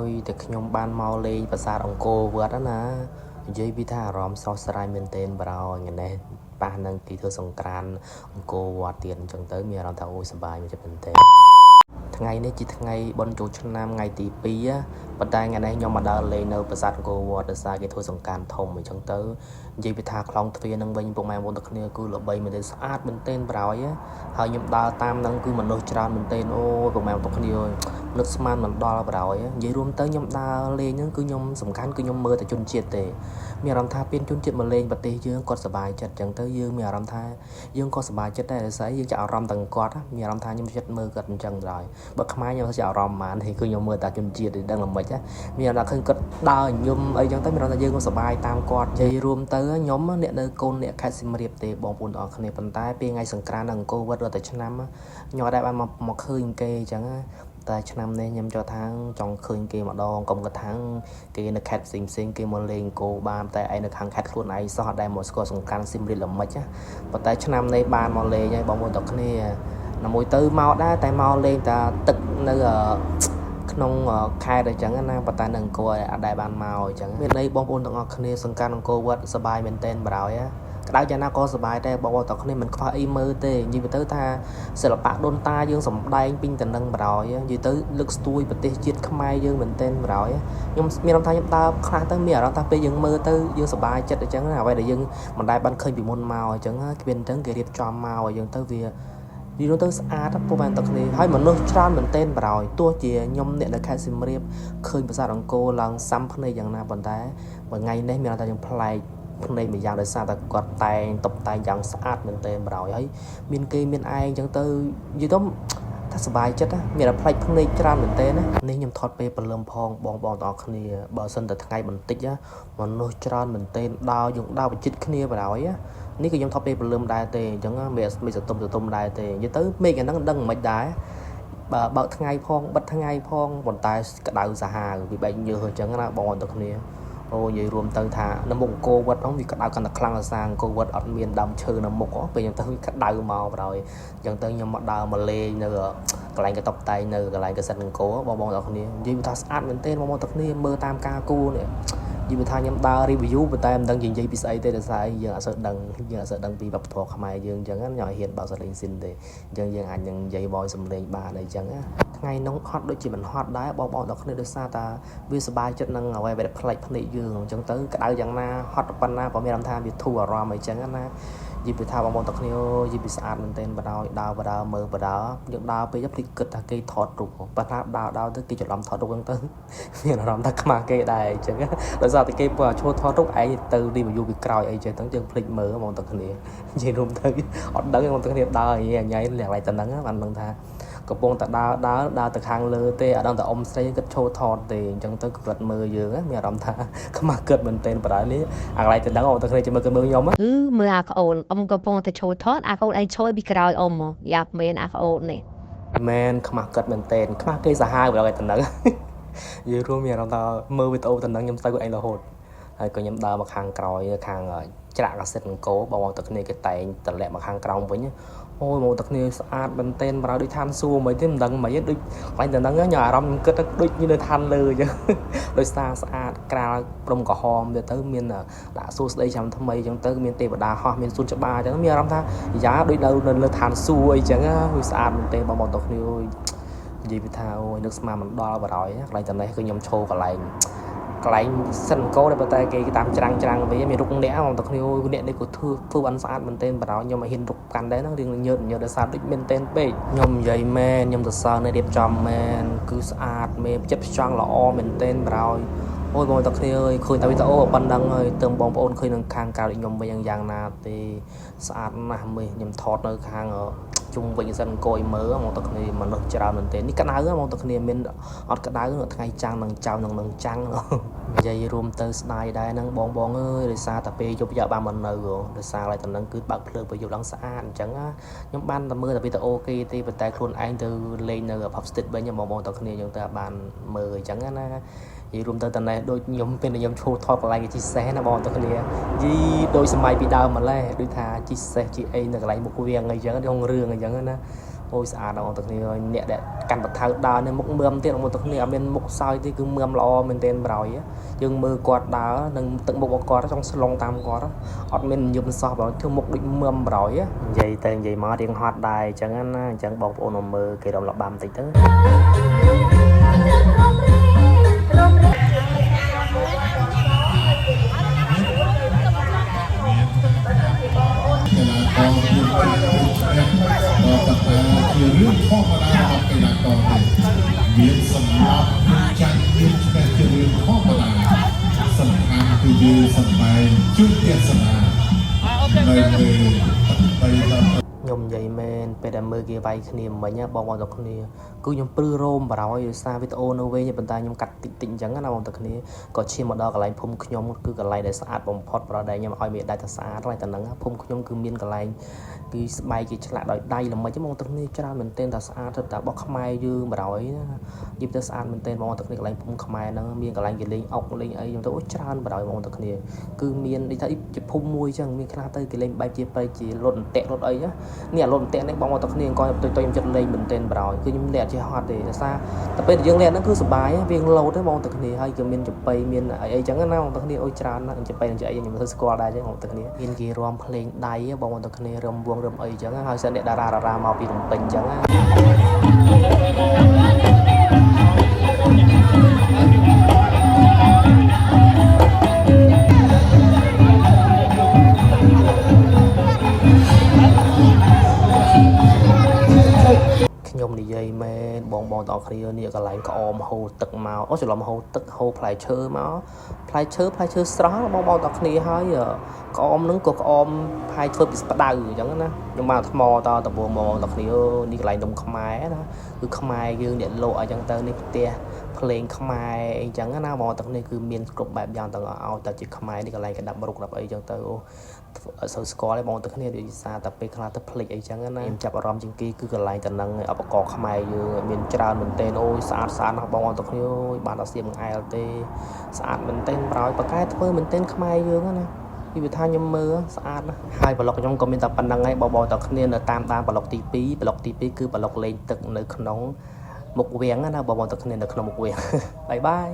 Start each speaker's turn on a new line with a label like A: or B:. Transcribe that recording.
A: យតែខ្ញុំបានមកលេងប្រាសាទអង្គរវត្តណានិយាយពីថាអារម្មណ៍ស្រស់ស្រាយមែនទែនប្រោយថ្ងៃនេះប៉ះនឹងទីធ្វើសង្ក្រានអង្គរវត្តទៀតអញ្ចឹងទៅមានអារម្មណ៍ថាអូយសប្បាយមួយចិត្តមែនទែនថ្ងៃនេះជាថ្ងៃបុណ្យចូលឆ្នាំថ្ងៃទី2ប៉ុន្តែថ្ងៃនេះខ្ញុំមកដើរលេងនៅប្រាសាទអង្គរវត្តដោយសារគេធ្វើសង្ក្រានធំអញ្ចឹងទៅនិយាយពីថាខ្លងទ្វារនឹងវិញពុកម៉ែបងប្អូនទាំងគ្នាគឺល្បីមែនទែនស្អាតមែនទែនប្រោយហើយខ្ញុំដើរតាមនឹងគឺមនុស្សច្រើនមែនទែនអូយពុកម៉ែបងប្អូនទាំងគ្នាអើយ នឹកស្មានមិនដល់បណ្ដោយនិយាយរួមទៅខ្ញុំដើរលេងហ្នឹងគឺខ្ញុំសំខាន់គឺខ្ញុំមើលតែជនជាតិទេមានអារម្មណ៍ថាពេលជនជាតិមកលេងប្រទេសយើងគាត់សប្បាយចិត្តអញ្ចឹងទៅយើងមានអារម្មណ៍ថាយើងក៏សប្បាយចិត្តដែរដោយសារយើងចាក់អារម្មណ៍ទាំងគាត់មានអារម្មណ៍ថាខ្ញុំចិត្តមើលគាត់អញ្ចឹងដល់បើខ្មែរខ្ញុំចាក់អារម្មណ៍ហ្មងទេគឺខ្ញុំមើលតែជនជាតិទេដឹងល្មិចមានអារម្មណ៍ថាឃើញគាត់ដើរញញឹមអីចឹងទៅមានអារម្មណ៍ថាយើងក៏សប្បាយតាមគាត់និយាយរួមទៅខ្ញុំអ្នកនៅកូនអ្នកខេត្តសៀមរាបទេបងប្អូនទាំងអស់គ្នាប៉ុន្តែពេលថ្ងៃសង្ក្រាន្តអង្គរវត្តរត់តែឆ្នាំខ្ញុំអត់ដែលបានមកឃើញគេអញ្ចឹងតែឆ្នាំនេះខ្ញុំចង់ថាចង់ឃើញគេម្ដងកុំកថាំងគេនៅខេត្តផ្សេងផ្សេងគេមកលេងគោបានតែឯនៅខាងខេត្តខ្លួនឯងសោះអត់ដែលមកស្គាល់សង្ក្រាន្តសៀមរាបល្មិចណាប៉ុន្តែឆ្នាំនេះបានមកលេងហើយបងប្អូនទាំងគ្នាណាមួយទៅមកដែរតែមកលេងតែទឹកនៅក្នុងខេត្តអញ្ចឹងណាប៉ុន្តែនៅអង្គរអត់ដែលបានមកអញ្ចឹងមានន័យបងប្អូនទាំងអស់គ្នាសង្ក្រាន្តអង្គរវត្តសប្បាយមែនទែនបរោយក្តៅយ៉ាងណាក៏សប្បាយដែរបងប្អូនទាំងគ្នាមិនខ្វះអីមើលទេនិយាយទៅថាសិល្បៈដូនតាយើងសំដែងពេញតំណឹងបរោយនិយាយទៅលើកស្ទួយប្រទេសជាតិខ្មែរយើងមែនទែនបរោយខ្ញុំមានអារម្មណ៍ថាខ្ញុំដើរខ្លះទៅមានអារម្មណ៍ថាពេលយើងមើលទៅយើងសប្បាយចិត្តអញ្ចឹងអ្វីដែលយើងមិនដែលបានឃើញពីមុនមកអញ្ចឹងគេមានអញ្ចឹងគេរៀបចំមកឲ្យយើងទៅវានិយាយទៅស្អាតពុកម៉ែទាំងគ្នាហើយមនុស្សច្រើនមែនទែនបរោយទោះជាខ្ញុំអ្នកនៅខេត្តសៀមរាបឃើញប្រាសាទអង្គរឡើងសាំភ្នែកយ៉ាងណាប៉ុន្តែមួយថ្ងៃនេះមានថាខ្ញុំប្លែកភ្នែកម្យ៉ាងដោយសារតែគាត់តែងតុបតែងយ៉ាងស្អាតមែនទែនបរោយហើយមានគេមានឯងអញ្ចឹងទៅនិយាយទៅថាសប្បាយចិត្តណាមានតែប្លែកភ្នែកច្រើនមែនទែនណានេះខ្ញុំថតពេលព្រលឹមផងបងបងទាំងអស់គ្នាបើសិនតែថ្ងៃបន្តិចណាមនុស្សច្រើនមែនទែនដើរយើងដើរបជិតគ្នាបរោយណានេះក៏ខ្ញុំថតពេលព្រលឹមដែរទេអញ្ចឹងមេមេសតុំសតុំដែរទេនិយាយទៅមេឃអាហ្នឹងដឹងមិនដែរបើបើកថ្ងៃផងបិទថ្ងៃផងប៉ុន្តែក្តៅសាហាវវាបែកញើសអញ្ចឹងណាបងប្អូនទាំងគ្នាអូនិយាយរួមទៅថានៅមុខអង្គរវត្តហ្នឹងវាក្តៅកាន់តែខ្លាំងអាសាអង្គរវត្តអត់មានដើមឈើនៅមុខពេលខ្ញុំទៅវាក្តៅមកបណ្ដោយអញ្ចឹងទៅខ្ញុំមកដើរមកលេងនៅកន្លែងកតុបតែងនៅកន្លែងកសិតអង្គរបងប្អូនទាំងគ្នានិយាយថាស្អាតមែនទែនបងប្អូនទាំងគ្នាមើលតាមការគូនេះនិយាយថាខ្ញុំដើរ review ប៉ុន្តែមិនដឹងនិយាយពីស្អីទេដោយសារយើងអត់សូវដឹងយើងអត់សូវដឹងពីវប្បធម៌ខ្មែរយើងអញ្ចឹងខ្ញុំអត់ហ៊ានបើកសលេងស៊ីនទេអញ្ចឹងយើងអាចនឹងនិយាយបយសំលេងបានអីចឹងណាថ្ងៃនោះហត់ដូចជាមិនហត់ដែរបងប្អូនទាំងគ្នាដោយសារតាវាសប្បាយចិត្តនឹងអ្វីដែលប្លែកភ្នែកយើងអញ្ចឹងទៅក្តៅយ៉ាងណាហត់ប៉ុណ្ណាក៏មានអារម្មណ៍ថាវាធូរអារម្មណ៍អីចឹងណានិយាយពីថាបងប្អូនទាំងគ្នានិយាយពីស្អាតមែនទែនបដ ாய் ដើរបដើមើលបដើយើងដើរពេកភ្លេចគិតថាគេថតរូបប៉ុន្តែដើរដើរទៅគេច្រឡំថតរូបហ្នឹងទៅមានអារម្មណ៍ថាខ្មាស់គេដែរអញ្ចឹងដោយសារតែគេពើឈ្មោះថតរូបឯងទៅ review ពីក្រោយអីចឹងទៅយើងភ្លេចមើលបងប្អូនទាំងគ្នានិយាយរួមទៅអត់ដឹងបងប្អូនទាំងគ្នាដើរញ៉ៃញ៉ៃលះឡៃតំណឹងបានដឹងថាកំពុងតែដើរដើរដើរទៅខាងលើទេអត់ដឹងតែអ៊ំស្រីគាត់ឈោថតទេអញ្ចឹងទៅគាត់មើលយើងមានអារម្មណ៍ថាខ្មាស់គិតមែនទែនបដ ாய் នេះអាកន្លែងទៅដឹងបងប្អូនទាំងគ្នាចាំមើលគាត់មើលខ្ញុំ
B: អឺមើលអាក្អូនអ៊ំកំពុងតែឈោថតអាក្អូនឯងឈរពីក្រោយអ៊ំមកយ៉ាប់មែនអាក្អូននេះ
A: មែនខ្មាស់គិតមែនទែនខ្មាស់គេសាហាវបដ ாய் តំណឹងនិយាយរួមមានអារម្មណ៍ថាមើលវីដេអូតំណឹងខ្ញុំស្ទើរគាត់ឯងរហូតហើយក៏ខ្ញុំដើរមកខាងក្រោយខាងច្រាក់កាសិតអង្គរបងប្អូនទាំងគ្នាគេតែងតម្លាក់មកខាងក្រោមវិញអូយមកទាំងគ្នាស្អាតមែនទែនបើដូចឋានសួគ៌មិនទេមិនដឹងមិនដូចកន្លែងតំណឹងខ្ញុំអារម្មណ៍ខ្ញុំគិតដូចនៅឋានលើអញ្ចឹងដោយសារស្អាតក្រាលព្រំក្រហមទៅមានដាក់សួស្ដីឆ្នាំថ្មីអញ្ចឹងទៅមានទេវតាហោះមានសួនច្បារអញ្ចឹងមានអារម្មណ៍ថាយ៉ាដូចនៅលើឋានសួគ៌អីចឹងវាស្អាតមែនទែនបងប្អូនទាំងគ្នាអូយនិយាយពីថាអូយនឹកស្មានមិនដល់បរោយកន្លែងតំណេះគឺខ្ញុំឈរកន្លែងកន្លែងសិនកោដែរប៉ុន្តែគេតាមច្រាំងច្រាំងវិញមានរុកអ្នកបងប្អូនគ្នាអ្នកនេះក៏ធ្វើធ្វើបានស្អាតមែនទែនបរោខ្ញុំឲ្យហ៊ានរុកកាន់ដែរហ្នឹងរៀងញើតញើតដោយសារដូចមែនទែនពេកខ្ញុំនិយាយមែនខ្ញុំសរសើរនៅរៀបចំមែនគឺស្អាតមែនចិត្តផ្ចង់ល្អមែនទែនបរោយអូយបងប្អូនគ្នាអើយឃើញតែវីដេអូប៉ុណ្ណឹងហើយទើបបងប្អូនឃើញនឹងខាងក្រៅដូចខ្ញុំវិញយ៉ាងណាទេស្អាតណាស់មេខ្ញុំថតនៅខាងជុំវិញសិនអង្គុយមើលមកទឹកគ្នាមនុស្សច្រើនមែនទេនេះក្តៅមកទឹកគ្នាមានអត់ក្តៅថ្ងៃចាំងនឹងចៅនឹងនឹងចាំងនិយាយរួមទៅស្ដាយដែរហ្នឹងបងបងអើយដោយសារតែពេលយប់យកបានមកនៅដោយសារឡើយតំណឹងគឺបើកភ្លើងពេលយប់ឡើងស្អាតអញ្ចឹងខ្ញុំបានតែមើលតែវីដេអូគេទេប៉ុន្តែខ្លួនឯងទៅលេងនៅ Pub Street វិញបងបងទាំងគ្នាអញ្ចឹងទៅបានមើលអញ្ចឹងណា និយាយរួមទៅតណេះដូចខ្ញុំពេលដែលខ្ញុំឈរថតកន្លែងគេជិះសេះណាបងប្អូនគ្នាយីដូចសម័យពីដើមម្លេះដូចថាជិះសេះជិះអីនៅកន្លែងមុខវាងអីចឹងក្នុងរឿងអីចឹងណា អូយស្អាតដល់បងប្អូនទាំងគ្នាអ្នកដែលកាន់បថៅដើរនៅមុខមឿមទៀតបងប្អូនទាំងគ្នាអត់មានមុខសើចទេគឺមឿមល្អមែនទែនប្រយយើងមើលគាត់ដើរនឹងទឹកមុខរបស់គាត់ចង់ស្លងតាមគាត់អត់មានញឹមសោះបើធ្វើមុខដូចមឿមប្រយនិយាយទៅនិយាយមករៀងហត់ដែរអញ្ចឹងណាអញ្ចឹងបងប្អូនមកមើលគេរំលបាំតិចទៅ
C: កីឡាករមានភាពឈ្នះក៏ប៉ុន្តែជារឿងធម្មតារបស់កីឡាករទេមានសម្លាប់មានចាញ់មានឈ្នះជារឿងធម្មតាសំខាន់គឺយើងសម្ដែងជូនទស្សនានៅពេលបីដល់
A: ខ្ញុំនិយាយមែនពេលដែលមើលគេវាយគ្នាមិញណាបងប្អូនទាំងគ្នាគឺខ្ញុំព្រឺរោមបារោយដោយសារវីដេអូនៅវិញប៉ុន្តែខ្ញុំកាត់តិចតិចអញ្ចឹងណាបងប្អូនទាំងគ្នាក៏ឈានមកដល់កន្លែងភូមិខ្ញុំគឺកន្លែងដែលស្អាតបំផុតប្រដែលខ្ញុំឲ្យមេដៃថាស្អាតហើយតែហ្នឹងភូមិខ្ញុំគឺមានកន្លែងគឺស្បែកគេឆ្លាក់ដោយដៃល្មិចបងប្អូនទាំងគ្នាច្រើនមែនទែនថាស្អាតទៅតែរបស់ខ្មែរយើងបារោយណានិយាយទៅស្អាតមែនទែនបងប្អូនទាំងគ្នាកន្លែងភូមិខ្មែរហ្នឹងមានកន្លែងគេលេងអុកលេងអីខ្ញុំទៅអូច្រើនបារោយបងប្អូនទាំងគ្នាគឺមានដូចថាជាភូមិមួយអញ្ចឹងមានខ្លះទៅគេលេងបែបជាប្រៃជាលុតអន្ទាក់លុតអីណា នេះអាលុតអន្ទាក់នេះបងប្អូនទាំងគ្នាអង្គុយតុយតុយខ្ញុំចិត្តលេងមែនទែនប្រោយគឺខ្ញុំលាក់ជាហត់ទេដោយសារតែពេលយើងលាក់ហ្នឹងគឺសប្បាយវាងលោតទេបងប្អូនទាំងគ្នាហើយក៏មានចំបៃមានអីអីចឹងណាបងប្អូនទាំងគ្នាអូយច្រើនណាស់ចំបៃនឹងជាអីខ្ញុំមិនស្គាល់ដែរចឹងបងប្អូនទាំងគ្នាមានគេរាំភ្លេងដៃបងប្អូនទាំងគ្នារាំវងរាំអីចឹងហើយសិនអ្នកតារាតារាមកពីរំពេញចឹងណា ខ្ញុំនិយាយមែនបងបងតគ្នានេះកន្លែងក្អមហូរទឹកមកអូច្រឡំហូរទឹកហូរផ្លែឈើមកផ្លែឈើផ្លែឈើស្រស់បងបងតគ្នាហើយក្អមនឹងក៏ក្អមផ្លែធ្វើពីស្ដៅអញ្ចឹងណាខ្ញុំបានថ្មតដបងបងតគ្នានេះកន្លែងនំខ្មែរណាគឺខ្មែរយើងអ្នកលក់អញ្ចឹងទៅនេះផ្ទះភ្លេងខ្មែរអីចឹងណាបងតគ្នាគឺមានគ្រប់បែបយ៉ាងទាំងអស់ឲ្យតែជាខ្មែរនេះកន្លែងកដាប់រុកដាប់អីចឹងទៅអូ អត់សូវស្គាល់ទេបងទាំងគ្នាដូចសារតែពេលខ្លះទៅភ្លេចអីចឹងណាខ្ញុំចាប់អារម្មណ៍ជាងគេគឺកន្លែងតំណឹងឧបករណ៍ខ្មែរយើងមានច្រើនមែនទែនអូយស្អាតស្អាតណាស់បងទាំងគ្នាអូយបានដល់សៀមអែលទេស្អាតមែនទែនប្រោយប៉ាកែធ្វើមែនទែនខ្មែរយើងណាពីវាថាខ្ញុំមើលស្អាតណាស់ហើយប្លុកខ្ញុំក៏មានតែប៉ុណ្្នឹងឯងបងបងទាំងគ្នានៅតាមដានប្លុកទី2ប្លុកទី2គឺប្លុកលេងទឹកនៅក្នុងមុខវាំងណាបងបងទាំងគ្នានៅក្នុងមុខវាំង bye bye.